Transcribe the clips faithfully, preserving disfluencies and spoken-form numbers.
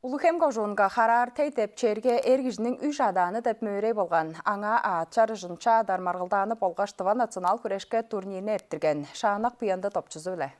Улуг-Хем кожуунга Хараар-Тей деп черге эр кижиниң үш адааны деп мөөрей болган. Аңаа аът чарыжын чаадар маргылдааны болгаш Тыва национал хүрешке турнирни эрттирген. Шаанак Буянды топчузу-биле.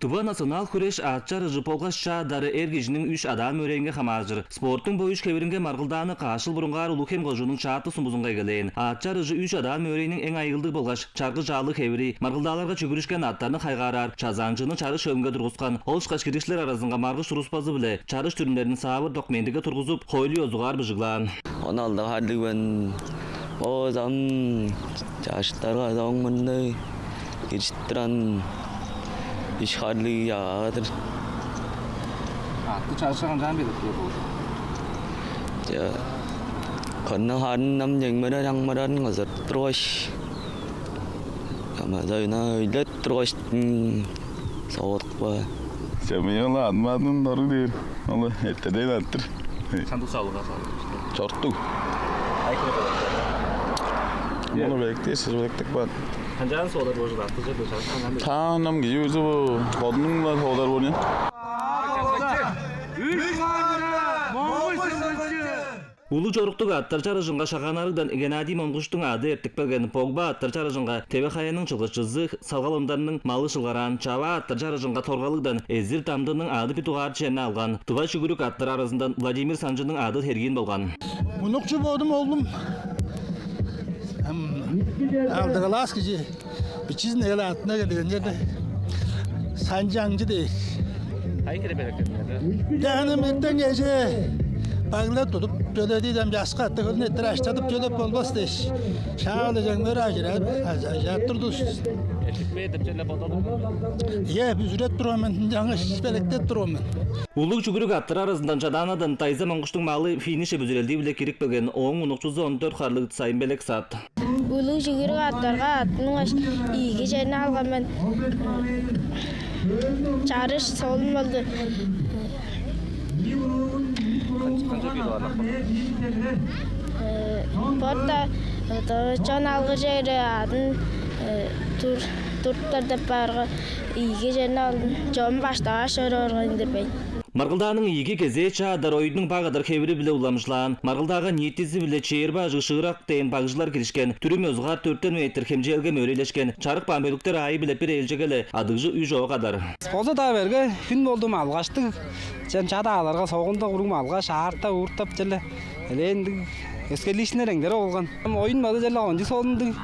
Тыва национал хүреш аът чарыжы болгаш чаадары эр кижиниң үш адаан мөөрейинге хамааржыр. Спорттуң бо үш хевиринге маргылдааны каш чыл бурунгаар Улуг-Хем кожууннуң Чааты сумузунга эгелээн. Аът чарыжы үш адаан мөөрейниң эң айыылдыг болгаш чаргы-чаалыг хевири. Маргылдааларга чүгүрүшкен аъттарны хайгаараар, чазаанчыны чарыш шөлүнге тургускан. Ол ышкаш киржикчилер аразынга маргыш туруспазы-биле чарыш дүрүмнерин саавыр документиге тургузуп, хоойлу ёзугаар быжыглаан. Он алды харлыг мен. Оозам чаштарга соңмунда киржип туран иш харлыг чаадыр. Аътты чарышка канчаан белеткээр болду? Ча, кырны харын ам чеңмерер аңмарарын кызырып тургаш, амазайна өйлеп тургаш, соодукпа. Ча, мыйгыла адмадын дору дээр. Ол эртеден аттыр. Кандыг салыга салды? Чортуг. Ай хире белек. Мону белектеш, белектик бар. Канчаан соодар болчу атты жерде чарышкан кандай? Таанам кижи өзү бу бодунуң-ла соодар болуян. Улуг чоруктуг аъттар чарыжынга Шагаан-Арыгдан Геннадий Монгуштуң аъды эртип келген. Погба аъттар чарыжынга Теве-Хаяның чылгычызы Салгал Ондарның малы шылгараан. Чаваа аъттар чарыжынга Торгалыгдан Эзир Дамдының аъды бир дугаар черни алган. Тыва чүгүрүк аъттар аразындан Владимир Санчының аъды тергиин болган. Мунукчу бодум оглум алдыгалаас кижи. Бичизин эл аътына келген черде Санчаңчы дээр. Кайы хире белектериңер? Дааны мертен кеже баглап тудуп төледидем, часка атты хөлүн эттер аштадып төлеп болбас дээш. Шаалы жеңмер ажырап, ажаат турдус. Эртикпе деп черле бодолуп. Е, бүзүрет турган мен, жаңа шиш белектеп турган мен. Улуг чүгүрүк аъттар аразындан Чадаанадан Дайза Монгуштуң малы финишке бүзүрелдии-биле кирип келген. Ооң унукчузу он дөрт харлыг Сайын Белек саат. Улуг чүгүрүк аъттарга аттынмаш ийиги черни алган мен. Чарыш солун болду. Канча бир дугаарлап? Э, Борта, э, чон алгыр чери адын, э, тур-, туруптар деп баарга, ийиги черни алдым. Чон баштааш чоруур орган дирбейн. Маргылдааның ийиги кезээ чаадар оюннуң багадар хевири-биле уламчылаан. Маргылдаага ниитизи-биле чээрби ажыг шыырак дээн багыжылар киришкен. Дүрүм ёзугаар дөртен метр хемчээлге мөөрүйлешкен. Чарык баан бөлүктер аайы-биле бир ээлчегеле адыгжы үш оок адар. Боза-даа берге хүн болду, малгаштыг. Чем ча-дааларга согунда куруг малгаш, аарта ууртап черле элээн ындыг өскерлиишкиннер эңдере болган. Ам оюн база черле ончу солундуг.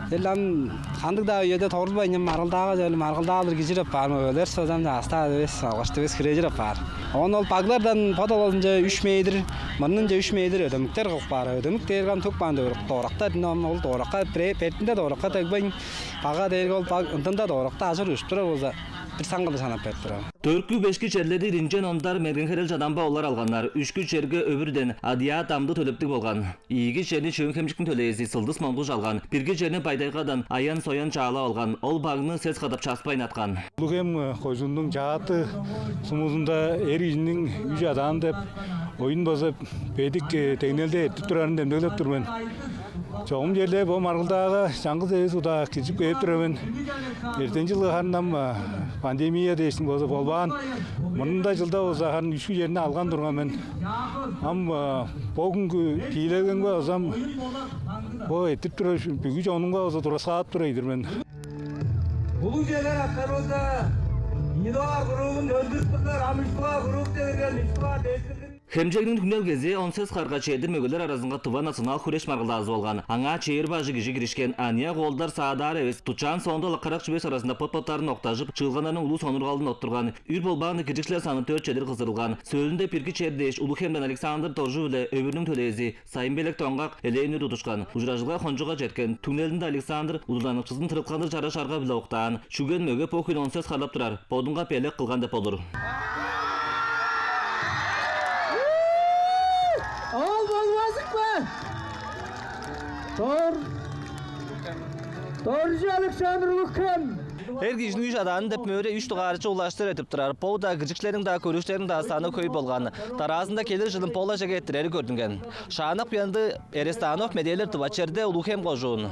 Черле ам кандыг-даа үеде торулбайн, ам маргылдаага черле маргылдаалыр кижирип апаар, мөгелер созам чаастаа эвес, алгашты эвес хирежирип апаар. Оон ол баглардан бо долазынче үш метр, мурнунче үш метр өдөмүктер кылып каар. Өдөмүк дээрге ам төк баан дорак-, дорактар, ам ол доракка, бирээ бертинде доракка дегбейн, бага дээрге ол баг ындында доракта ажыр ужуп турар болза, бир саңгылы санап берип турар. Дөрткү, бешки черлери Ринчен Ондар, Мерген-Херел Чадамба олар алганнар. Үшкү черге Өвүрден Адыяа Дамды төлептиг болган. Ийиги черни Чөөн-Хемчиктиң төлээзи Сылдыс Монгуш алган. Бирги черни Бай-Тайгадан Аян Соян чаалап алган. Ол багны сес кадап часпайн аткан. Улуг-Хем кожууннуң Чааты сумузунда эр кижиниң үш адаан деп оюн база бедик, э, деңнелде эртип турарын демдеглеп тур мен. Чогум черле бо маргылдаага чаңгыс эвес удаа киржип кээп турар мен. Эртен чылы харын ам, а, пандемия дээштиң болза болбаан. Мурнунда чылда болза харын үшкү черни алган турган мен. Ам, а, бо хүнгү тиилелгемге болза ам, бо эртип турар бүгү чонумга болза тураскаап турар-дыр мен. Улуг чүвелер аптарывыста ийи дугаар группун өндүрүп турлар, ам үш дугаар группта кирген, үш дугаар дээшкирдин. Хемчегниң түңнел кезээ он сес харга чедир мөгелер аразынга Тыва национал хүреш маргылдаазы болган. Аңаа чээрби ажыг кижи киришкен. Аныяк оолдар саадаар эвес, дучаан соонда-ла карак чүвес аразында бот-боттарын октажып, чыылганнарның улус сонуургалын оттурган. Үр болбаанда киржикчилер саны дөрт чедир кызырылган. Сөөлүнде бирги чер дээш Улуг-Хемден Александр Доржу-биле Өвүрнүң төлээзи Сайын-Белек Доңгак элээн үр тудушкан. Ужуражылга хончуга четкен. Түңнелинде Александр удурланыкчызын тырыткандыр чараш арга-биле октаан. Чүген мөге бо хүн он сес харлап турар. Бодунга белек кылган деп болур. Ол болбазык бе? Дор. Доржу Александр Улуг-Хем. Эр кижиниң үш адааны деп мөөрей үш дугаарынче улаштыр этип турар. Бо-даа киржикчилерниң-даа, көрүүштериниң-даа саны хөй болган. Дараазында келир чылын бо-ла черге эрттирери көрдүнген. Шаанак Буянды, Эрес Станов, Медээлер Тыва Черде, Улуг-Хем кожуун.